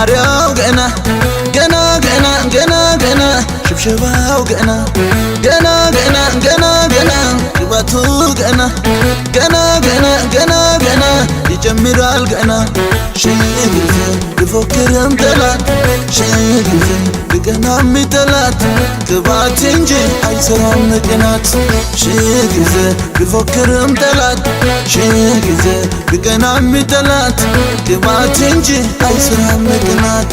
ዝማሬው ገና ገና ገና ገና ገና ሽብሸባው ገና ገና ገና ገና ገና ቅባቱ ገና ገና ገና ገና ገና ይጨምራል ገና ሺህ ጊዜ ቢፎክርም ጠላት ሺህ ጊዜ ቢቀናም ጠላት ቅባት እንጂ አይሰራም ቅናት ሺህ ጊዜ ቢፎክርም ጠላት ሺህ ጊዜ ቢቀናም ጠላት ቅባት እንጂ አይሰራም ቅናት።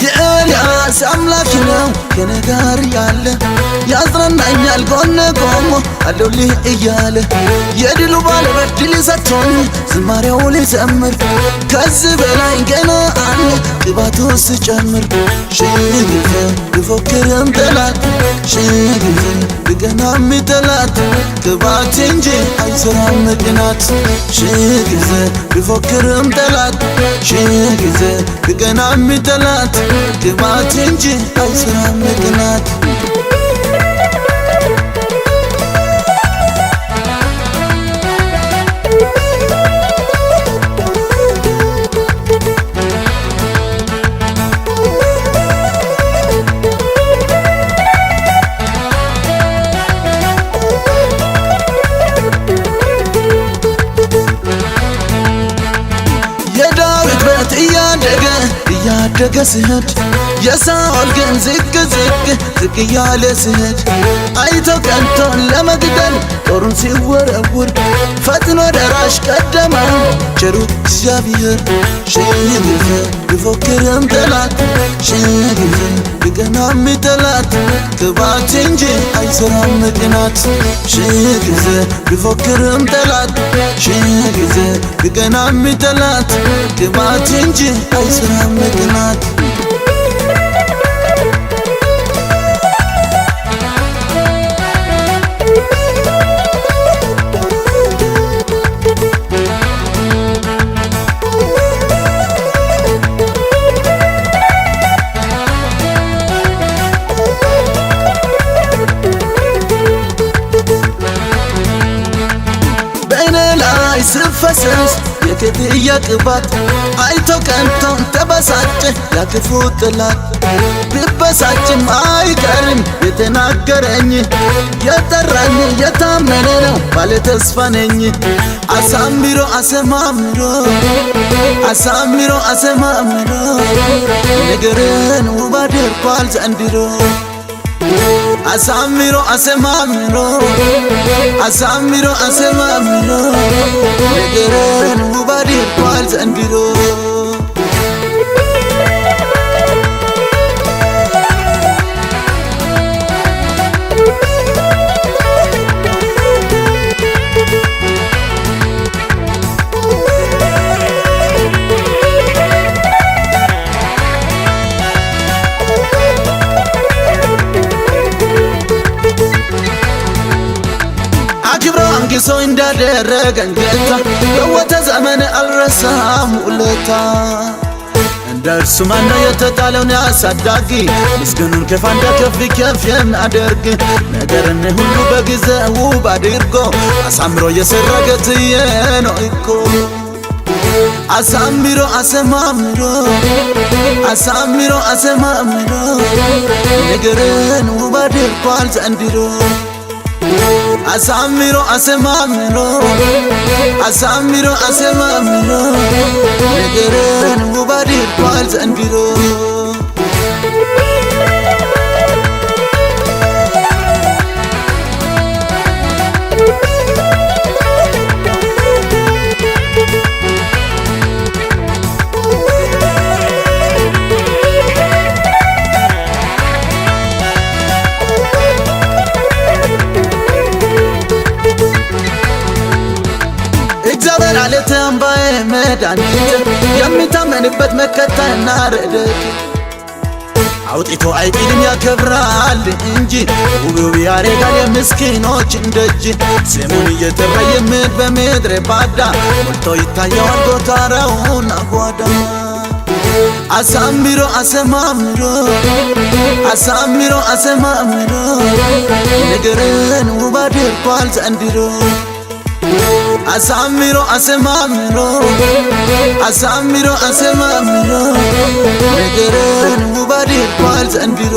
የኤልያስ አምላክ ነው ከኔ ጋር ያለ ያጽናናኛል ጎኔ ቆሞ አለሁልህ እያለ የድሉ ባለቤት ድል ሰጥቶኝ ዝማሬው ልዘምር ከዚህ በላይ ገና አለ ቅባቱ ስጨምር ሺህ ጊዜ ቢፎክርም ጠላት ሺህ ጊዜ ቢቀናም ጠላት ቅባት እንጂ አይሰራም ቅናት ሺህ ጊዜ ቢፎክርም ጠላት ሺህ ጊዜ ቢቀናም ጠላት ቅባት እንጂ አይሰራም ቅናት። የዳዊት ቤት እያደገ እያደገ ሲሄድ የሳኦል ግን ዝቅ ዝቅ ዝቅ እያለ ሲሄድ አይቶ ቀንቶ ለመግደል ጦሩን ሲወረውር ፈጥኖ ደራሽ ቀደመው ቸሩ እግዚአብሔር። ሺህ ጊዜ ቢፎክርም ጠላት ሺህ ጊዜ ቢቀናም ጠላት ቅባት እንጂ አይሰራም ቅናት ሺህ ጊዜ ቢፎክርም ጠላት ሺህ ጊዜ ቢቀናም ጠላት ቅባት እንጂ አይሰራም ቅናት። በእኔ ላይ ስፈሰስ የክፍያ ቅባት አይቶ ቀንቶ ተበሳጨ ያ ክፉ ጠላት ቢበሳጭም አይቀርም የተናገረኝ የጠራኝ የታመነ ነው ባለ ተስፋ ነኝ። አሳምሮ አሰማምሮ አሳምሮ አሰማምሮ ነገርን ውብ አድርጓል ዘንድሮ አሳምሮ አሰማምሮ አሳምሮ አሰማምሮ ነገርን ውብ አድርጓል ዘንድሮ። አክብሮ አንግሶ እንዳደረገኝ ጌታ በወተ ዘመን አልረሳም ውለታ። እንደ እርሱ ማነው የተጣለውን ያሳዳጊ ምስጋኑን ከፍ እንደ ከፍ ከፍ የሚያደርግ ነገርን ሁሉ በጊዜው ውብ አድርጎ አሳምሮ የሰራ ጌታዬ ነው እኮ። አሳምሮ አሰማምሮ አሳምሮ አሰማምሮ ነገርን ውብ አድርጓል ዘንድሮ አሳምሮ አሰማምሮ አሳምሮ አሰማምሮ ነገርን ውብ አድርጓል ዘንድሮ። እግዚአብሔር አለት አምባዬ መድኃኒት የሚታመንበት መከታና ረድኤት አውጥቶ አይጥልም ያከብራል እንጂ፣ ውብ ውብ ያረጋል የምስኪኖችን ደጅ። ስሙን እየጠራ የምድ በምድረ ባዳ ሞልቶ ይታየዋል ጎተራውና ጓዳ። አሳምሮ አሰማምሮ፣ አሳምሮ አሰማምሮ፣ ነገርን ውብ አድርጓል ዘንድሮ። አሳምሮ አሰማምሮ፣ አሳምሮ አሰማምሮ፣ ነገርን ውብ አድርጓል ዘንድሮ።